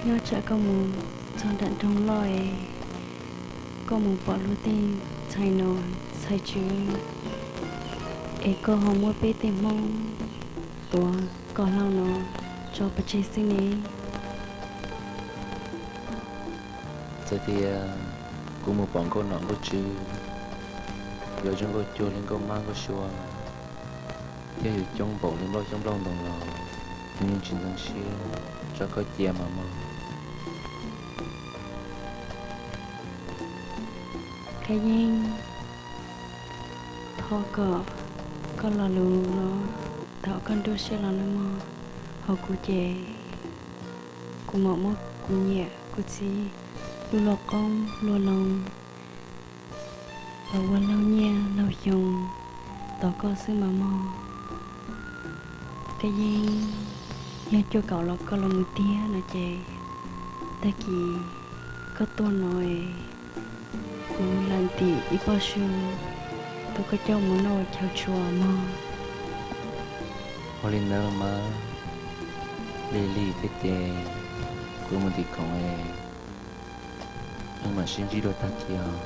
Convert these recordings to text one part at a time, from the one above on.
Nyob tsam koj mus txog nram nroog loj es koj mus pom luag tej ntxhais nom ntxhais tswv es koj ho muab peb tej Hmoob tuav kom hlau no tso pov tseg xwb ne. Txawm tias kuv mus pom nkauj nom nkauj tswv, yuav zoo nkauj cuag li nkauj mab nkauj sua, thiab yuav coob npaum li nplooj xyoob nplooj ntoo los kuv yeej tsis ntxeev siab tso koj cia mas mog. Kab Yeeb, thov kom koj lo lus no thaum koj nruab siab los nawb mog. Ho kuv ces kuv mam muab kuv niam kuv txiv lub lauj qoob lauj loo los ua laug nyiaj laug xyoo tos koj xwb mas mog. Kab Yeeb, yog cuaj kaum los koj los mus tiag no ces tag kis koj tuaj no es kuv lam ntim ib pob su tuaj koj coj mus noj ua chaw tshua mog. Ua li ntawd los mas, lig lig thiab ces kuv mus ntim khoom es wb mam sib ntsib dua tag kis os.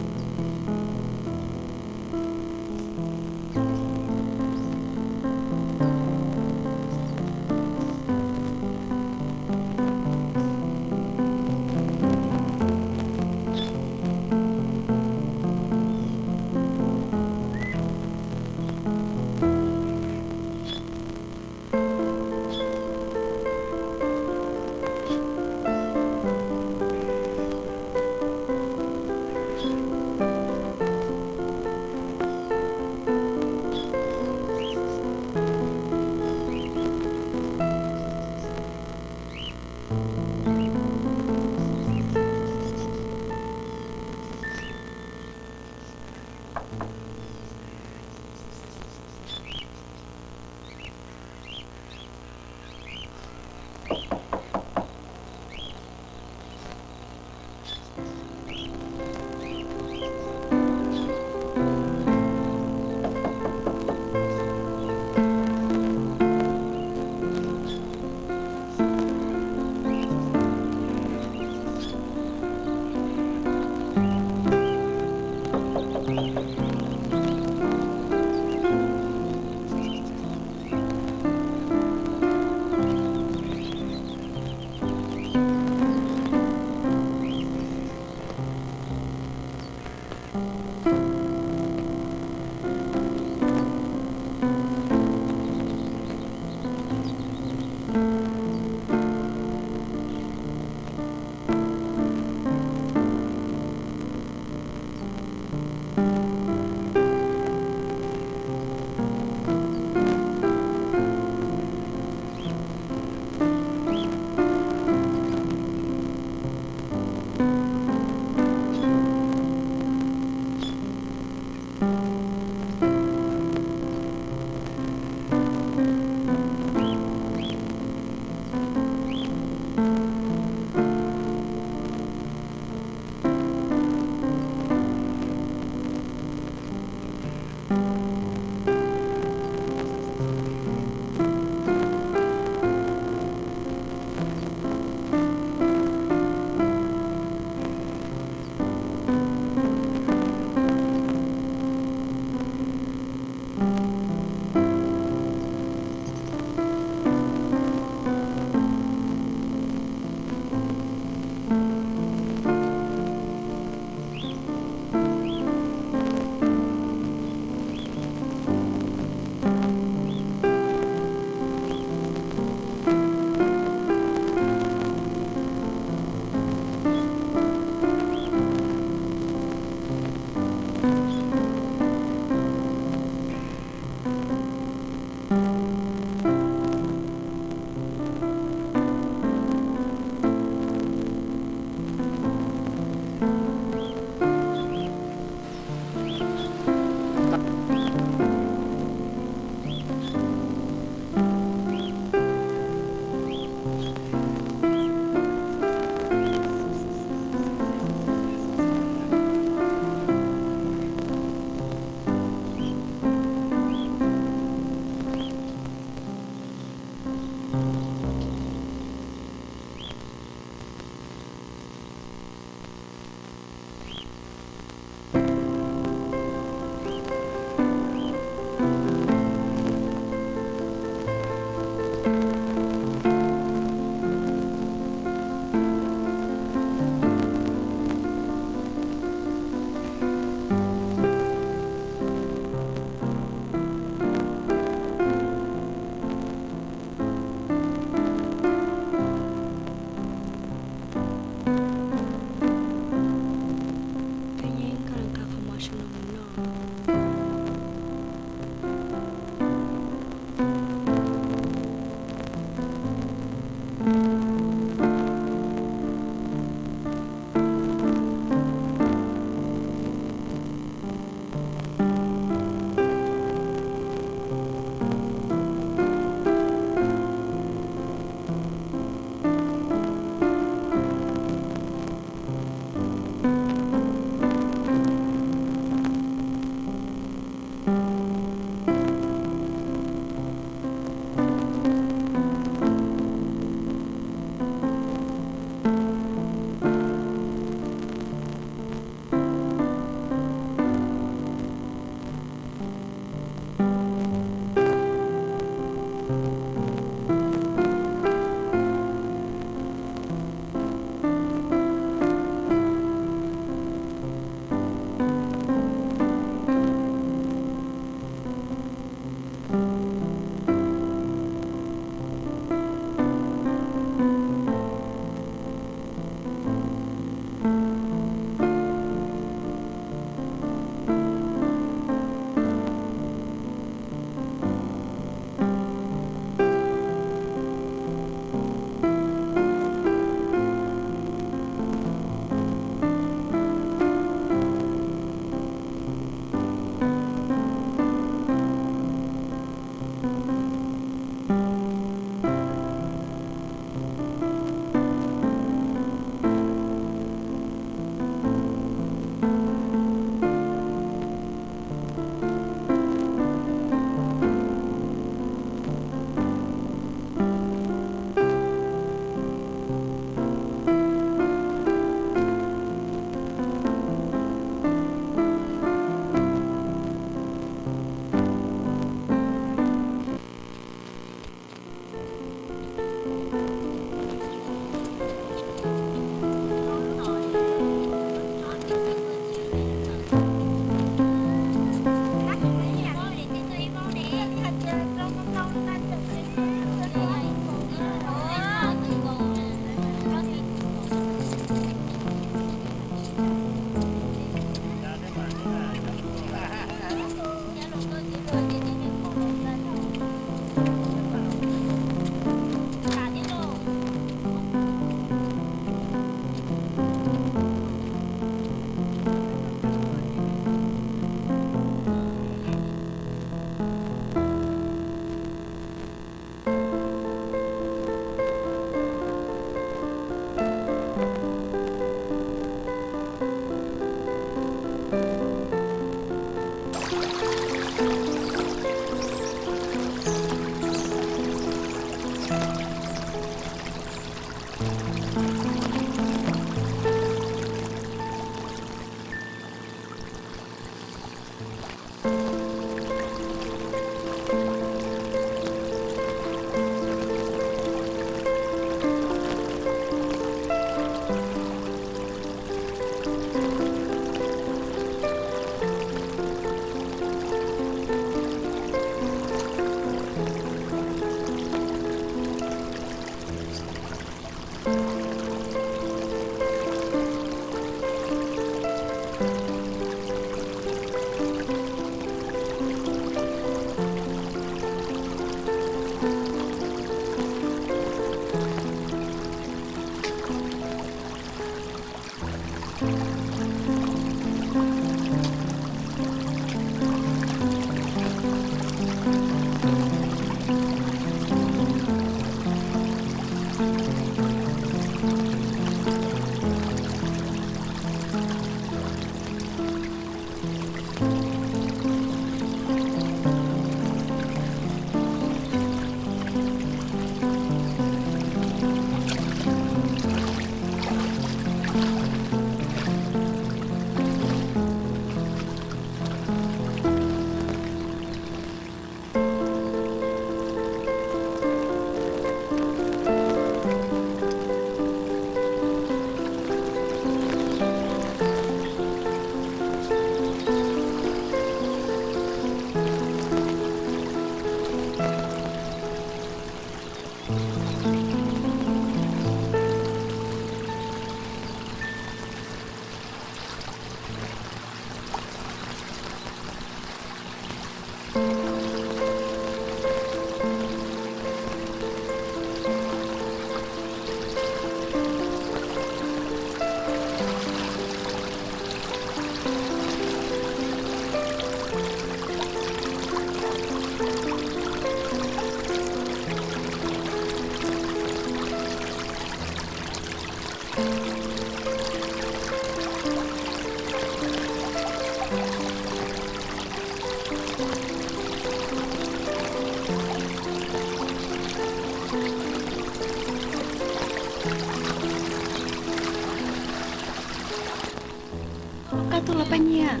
Koj tuaj los Paj Nyiag?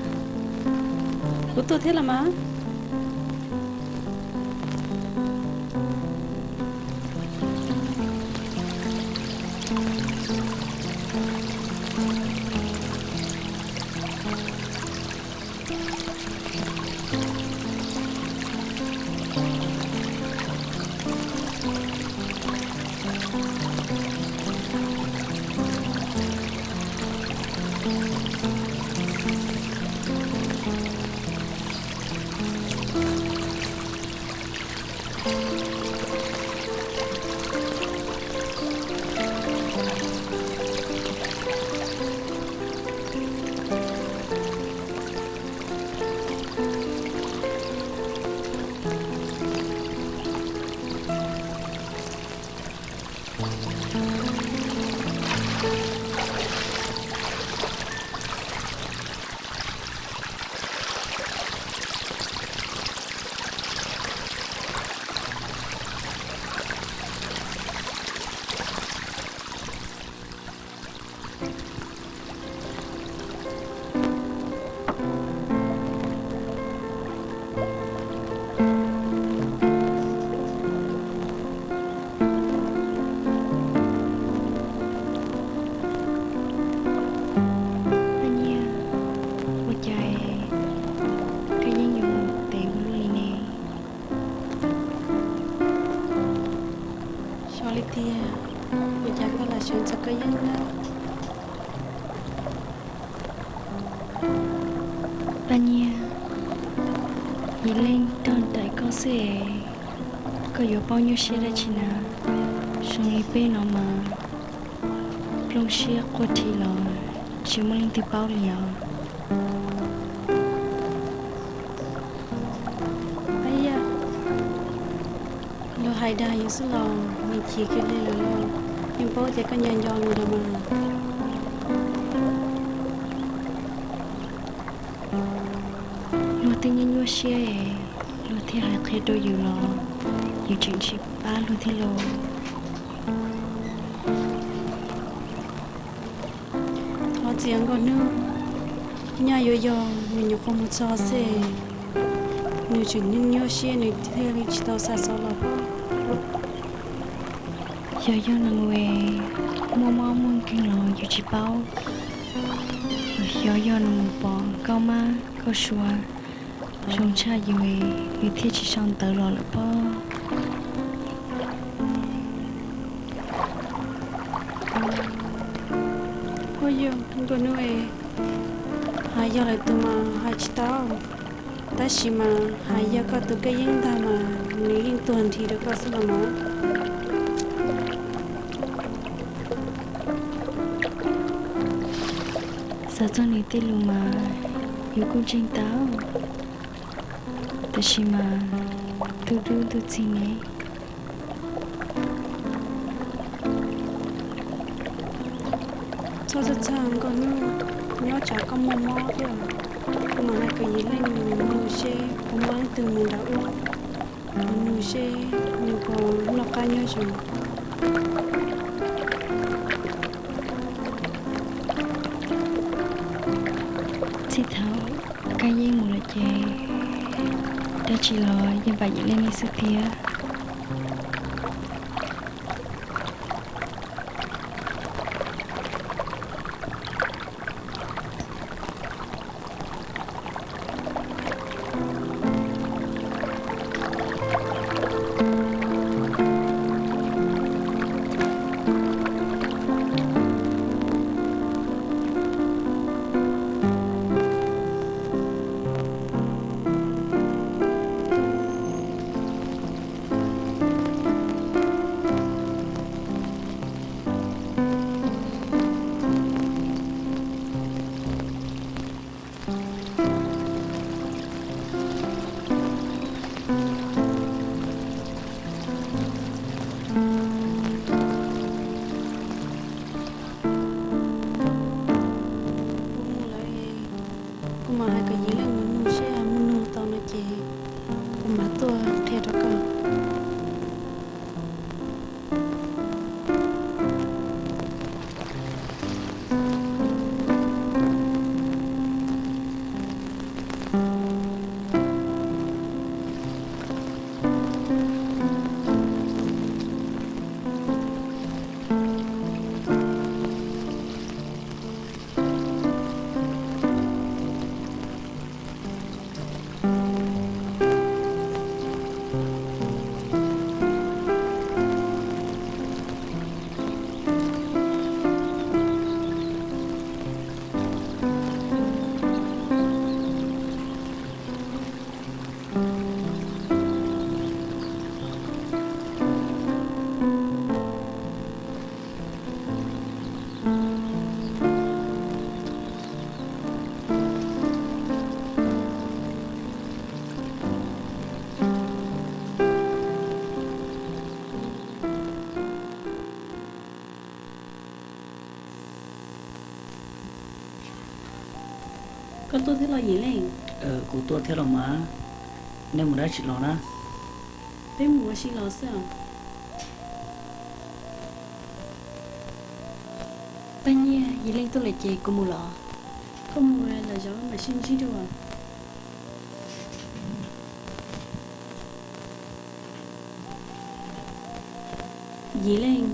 Kuv tuaj thiab los mas. Paj Nyiag, ua cas koj yeej yuav mus tev ua luaj li ne? Xyov li tiag, ua cas koj lam sawv ntxov koj yeej na. Paj Nyiag, yim leej raug nraim koj xwb es koj yuav paub nyuaj siab dab tsi na. Zoo li peb no mas plooj siab quaj rhi los tsis muaj leej twg paub li os. Yog luag hais dag yus xwb los, nws chim kiag li lawm lauj. Yeej paub tias koj nco nco nws los mas. Luag twb nyuaj nyuaj siab es luag thiaj hais qhia rau yus los yus tseem tsis pab luag thiab lauj. Thov txim Nkauj Hnub, nyaj yuav yog nws nyuam qhuav mus txog xwb, nws tseem nyuaj nyuaj siab nws thiaj li tsis tau xa xov los pob. Xyov yog nees es muaj mob muaj nkeeg los yus tsis paub, los xyov yog nws mus pom nkauj mab nkauj suav zoo tshaj yus es nws thiaj tsis sau ntawv los lawm pob. Huab yug Nkauj Hnub es, hais yog lwm tus mas hais tsis tau, tab sis mas hais yog koj tus Kab Yeeb ntag mas nws yeej tuag nrhi rau koj xwb los mas. Xav txog nws tej lus mas yus kuj ntseeg tau, tab sis mas ntuj dub ntuj txig ne. Txhob txhawj txhawj Nkauj Hnub, nyob tsam koj muaj mob thiab, kuv mam hais kom Yim Leej mus nug seb puas muaj leej twg mus nram ub, mus nug seb nws puas noj qab nyob zoo. Txij thaum Kab Yeeb mus lawm ces dab tsi los yeej pab Yim Leej li xwb tiag. Kuv mus lawm, kuv mam hais kom Yim Leej mus nug seb mus nug tau no ces kuv mam tuaj qhia rau koj. Koj tuaj thiab los Yim Leej? Kuv tuaj thiab los mas. Nej mus dab tsi los na? Peb mus ua si los xwb. Paj Nyiaj, Yim Leej tuaj lawm ces kuv mus los? Koj mus lawm zaum no mam sib ntsib dua. Yim Leej,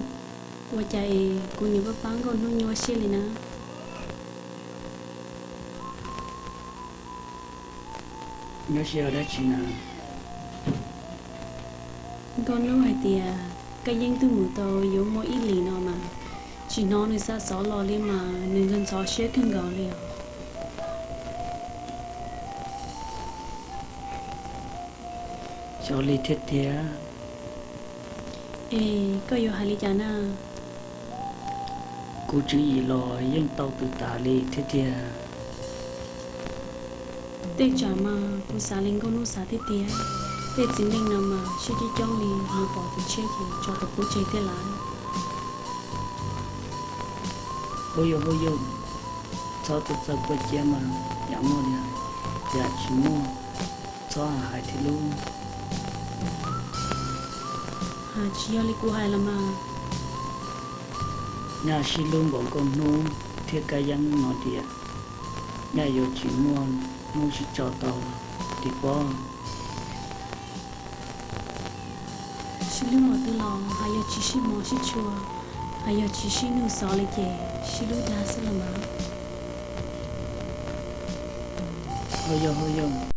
ua cas es kuv nyuam pab pab Nkauj Hnub nyuaj siab li na? Nyuaj siab dab tsi na? Nkauj Hnub hais tias Kab Yeeb twb mus tau yuav muaj ib hlis no mas, tsis hnov nws xa xov los li mas nws ntxhov ntxhov siab kawg nkaus li os. Xyov li thiab tiag. Es koj yuav hais li cas na? Kuv tswv yim los yeej tau tw tas li thiab tiag. Tej tsam mas kuv xav li Nkauj Hnub xav thiab tiag. Tej txiv neej no mas siab coob coob li, mus pom tus tshiab ces tso tus qub tseg thiab lawm. Huab yug, huab yug, txhob txawj txawj kua ciab mas yam muaj li. yam tsis muaj, txhob hais thiab lub. Tsis yog li kuv hais los mas. Nyaj sib hlub npaum nkaus hnub thiab kab yeeb no tias nyaj yuav tsis muaj hnub sib tso tau li pob. Sib hlub mas twb los hais yog tsis sib hmov sib tshua, hais yog tsis sib nug xov li ces sib hlub dag xwb los mas. Ho yog, ho yog.